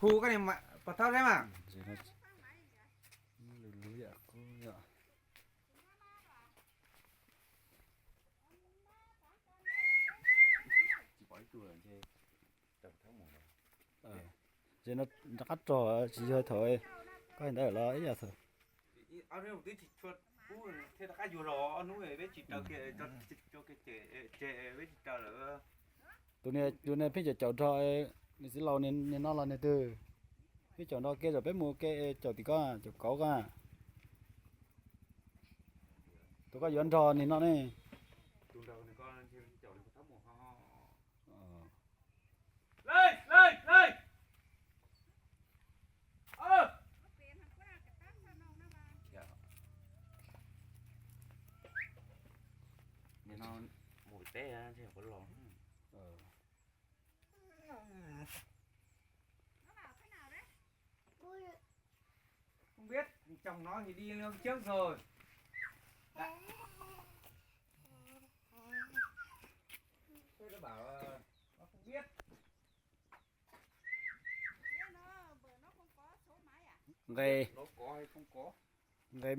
Khu koj niam pov thawb thiab mas. Lub lub yam qub yom. Ces no rov qab rog tsis yog thaum koj ntawd los ib yam thaum. Tus niag tus niag pheej caum caum rog, niag txiv laus niag no los niag twg? Pheej caum nrog kiag, peb mus ke caum tim koj, caum kauv koj. Tus koj yuav nrog niag no ne. Mus teb los. Không biết, trồng nó thì đi lương trước rồi. Đã. Tôi đã bảo là nó không biết. Nqe, nó có hay không có. Nqe